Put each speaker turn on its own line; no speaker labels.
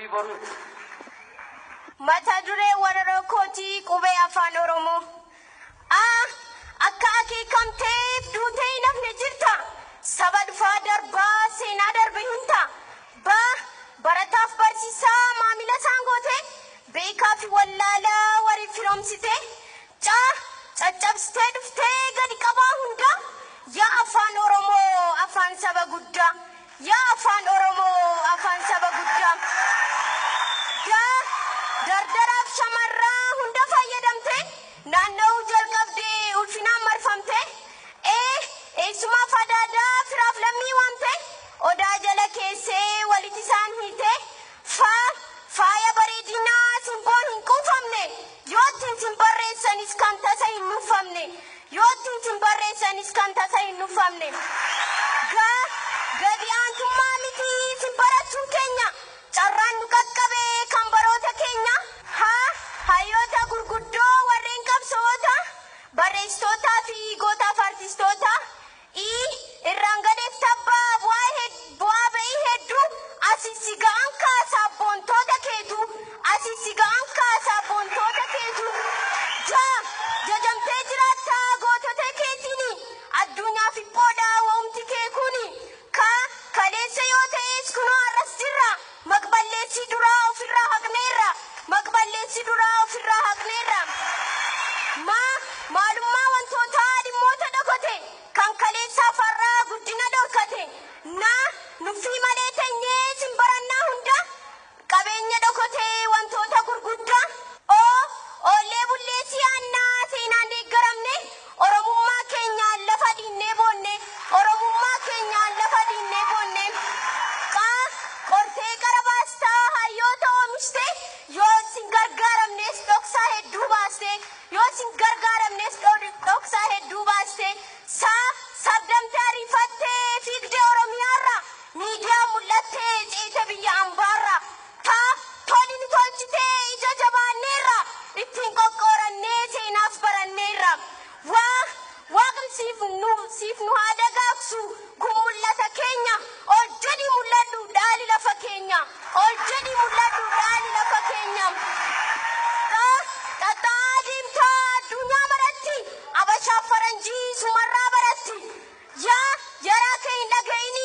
Abdii Boruuti.
Mata duree walaloo kootii qubee afaan Oromoo. A akka akeekamteef duutee hin hafne jirta. Saba dhufaa darbaa seenaa darbe himta. B barataaf barsiisaa maamila isaan goote. Beekaa fi wallaalaa waliif firoomsite. C caccabsitee dhuftee gadi qabaa hunda. Yaa afaan Oromoo afaan saba guddaa. Yaa afaan Oromoo afaan saba guddaa. D dardaraaf shamarraa hunda fayyadamte. Naanna'uu jalqabdee ulfinaan marfamte. E eessumaaf adaadaa firaaf lammii waamte. Odaa jala keessee walitti isaan hiite. F faaya bareedinaa simboon hin quufamne. Yoo ittiin sin barreessanis kan tasa hin nuffamne. Yoo ittiin sin barreessanis kan tasa hin nuffamne. G gadi aantummaa miti sin barachuun keenya. Carraan nu qaqqabe kan baroota keenya. H hayyoota gurguddoo warreen qabsoota barreessitootaa fi gootaaf artistoota. I irraan gadeef tabbaa bu'aa ba'ii hedduu asii si ga'an kaasaa boontoota keetu. Asii si ga'an kaasaa boontoota keetu. J jajamtee jiraattaa gootota keetiini. Addunyaaf dhiphoodha wa'umti kee kuni. K kaleessa yoo ta'es kunoo har'as jirra. Maqballeessii duraa ofirraa haqneerra. Maqballeessii duraa ofirraa haqneerra. Ma maalummaa wantootaa dhimmoota dhokote. Kan kaleessaaf har'aa guddina dhorkate. Na nuffii malee teenyee sin barannaa hunda. Qabeenya dhokotee wantoota gurguddaa. O oollee bullee si'aannaa seenaan deeggaramne. Oromummaa keenyaan lafa dhiinnee boonne. Oromummaa keenyaan lafa dhiinnee boonne. Q qortee qara baastaa hayyoota oomishte. Yoo sin gargaaramnes dhoksaa hedduu baaste. Yoo sin gargaaramnes dhoksaa hedduu baaste. Sa sardamtee ariifattee fiigdee Oromiyaarra. Miidiyaa mul'attee ceete biyya ambaarra. Ta toli nu tolchitee ija jabaanneerra. Ittiin qoqqoorannee seenaaf baranneerra. Waa waaqni siif nu haa dagaagsu kun mul'ata keenya. Ol jedhi mul'adhu dhaali lafa keenya. Ol jedhi mul'adhu dhaali lafa keenya. Xaxaa deemtaa addunyaa maratti. Abashaaf faranjii sumarraa baratti. Yaa yaraa kee hin dhaga'ini.